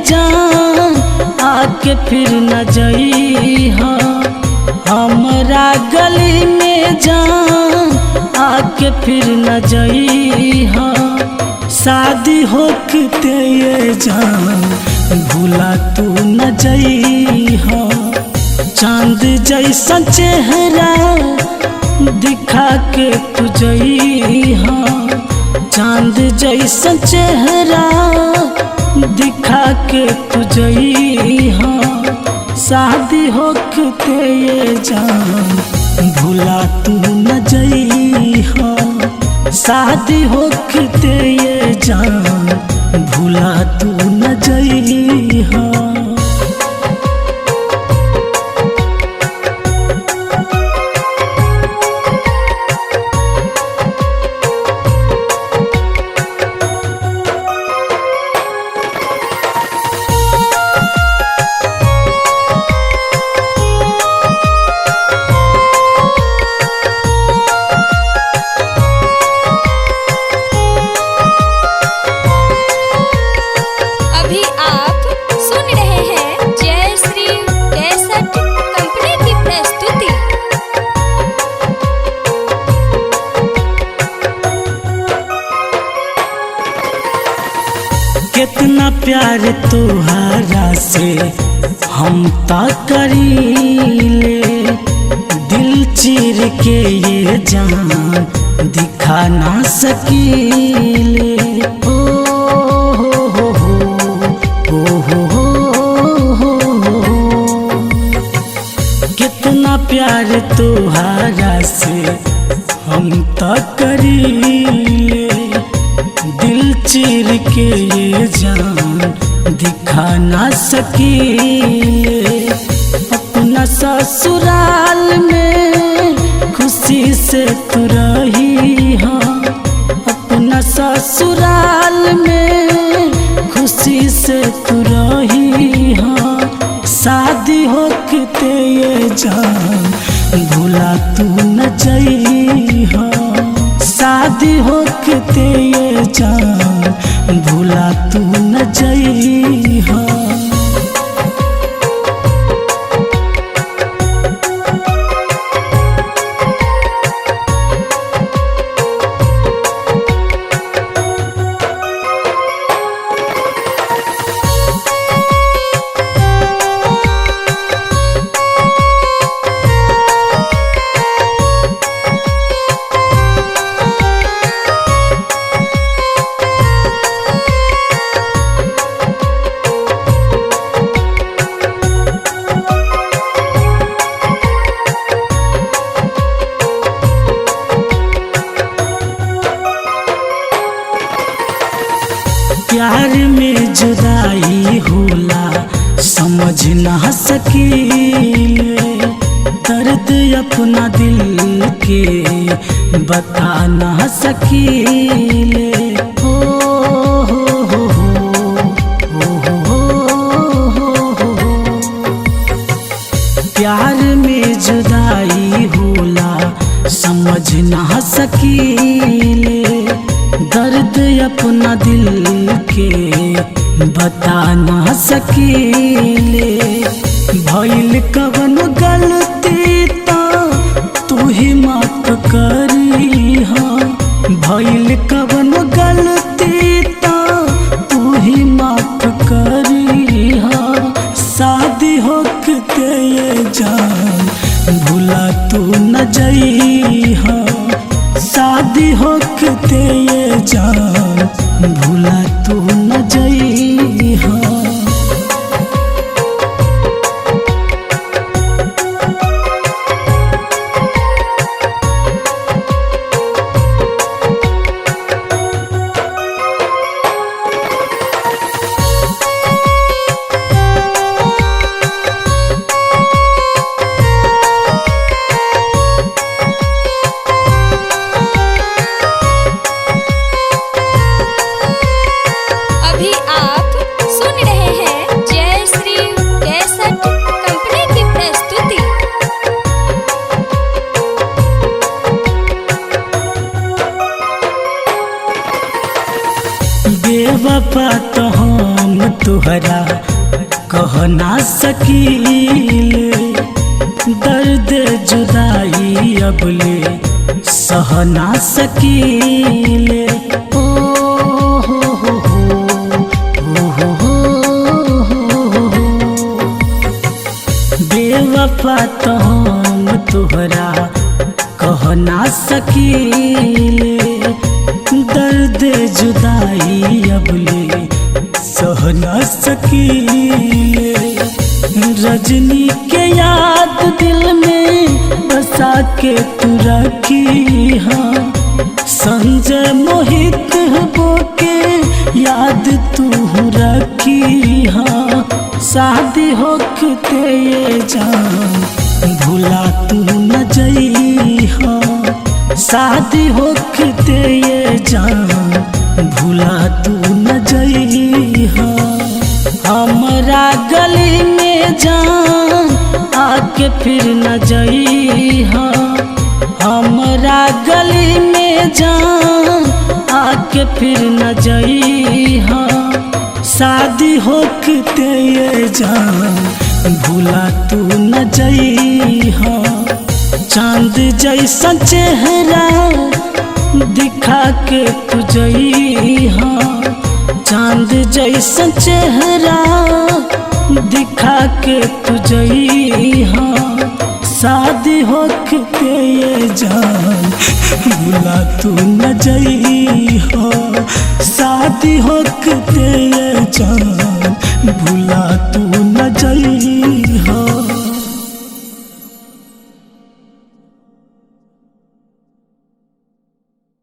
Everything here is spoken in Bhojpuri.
जान आके फिर न जइहा, हमरा गली में जान आके फिर न जइहा। शादी होके ये जान भूला तू न जइहा, चांद जैसा चेहरा दिखा के तू जइहा, चांद जैसा चेहरा दिखा के तू जइहा। शादी होके ये जान भूला तू न जइहा, शादी होके ये जान भूला तू न जइहा। अभी आप सुन रहे हैं जय श्री कैसेट कंपनी की प्रस्तुति। कितना प्यार तुहरा से हम ता करीले, दिल चीर के ये जान दिखा ना सकीले। ओ हो हो हो हो हो हो हो। कितना प्यार तुहरा से हम ता करीले, दिल चीर के ये जान दिखा ना सकीले। अपना ससुराल में खुशी से तू रही हाँ, अपना ससुराल में खुशी से तू रही हाँ। शादी होके ये जान भूला तू न जइहा, शादी होके ये जान भूला तू न जइहा। प्यार में जुदाई होला समझ ना सकीले, दर्द अपना दिल के बता ना सकीले। हो हो हो हो हो हो हो। प्यार में जुदाई होला समझ ना सकीले, दर्द अपना दिल के बता ना सकीले। भइल कवन गलती ता तू ही माफ करीहा, भइल कवन गलती ता तू ही माफ करीहा। शादी होके ये जान भूला तू न जइहा, शादी होके ये जान भूला तू न जइहा। तोहरा कह ना सकीले। दर्द जुदाई अबले सह ना सकीले। ओ हो हो हो हो हो हो हो। बेवफा तो हम तोहरा कह ना सकीले। दर्द जुदाई अबले सह ना सकीले। रजनी के याद दिल में बसा के तू रखी हाँ। संजय मोहित बो के याद तू रखी हाँ। शादी होते ये जान भुला तू न जई हाँ। शादी होते ये जान भुला तू न जई हाँ। हमरा गली में जान आके फिर न जई हाँ। हमरा गली में जान आके फिर न जई हाँ। शादी होते ये जान भुला तू न जई हाँ। चांद जैसा चेहरा दिखा के तू जई हाँ। चांद जैसा चेहरा दिखा के तू जई हाँ। शादी होते ये जान भुला तू न जई हो। शादी होते ये जान।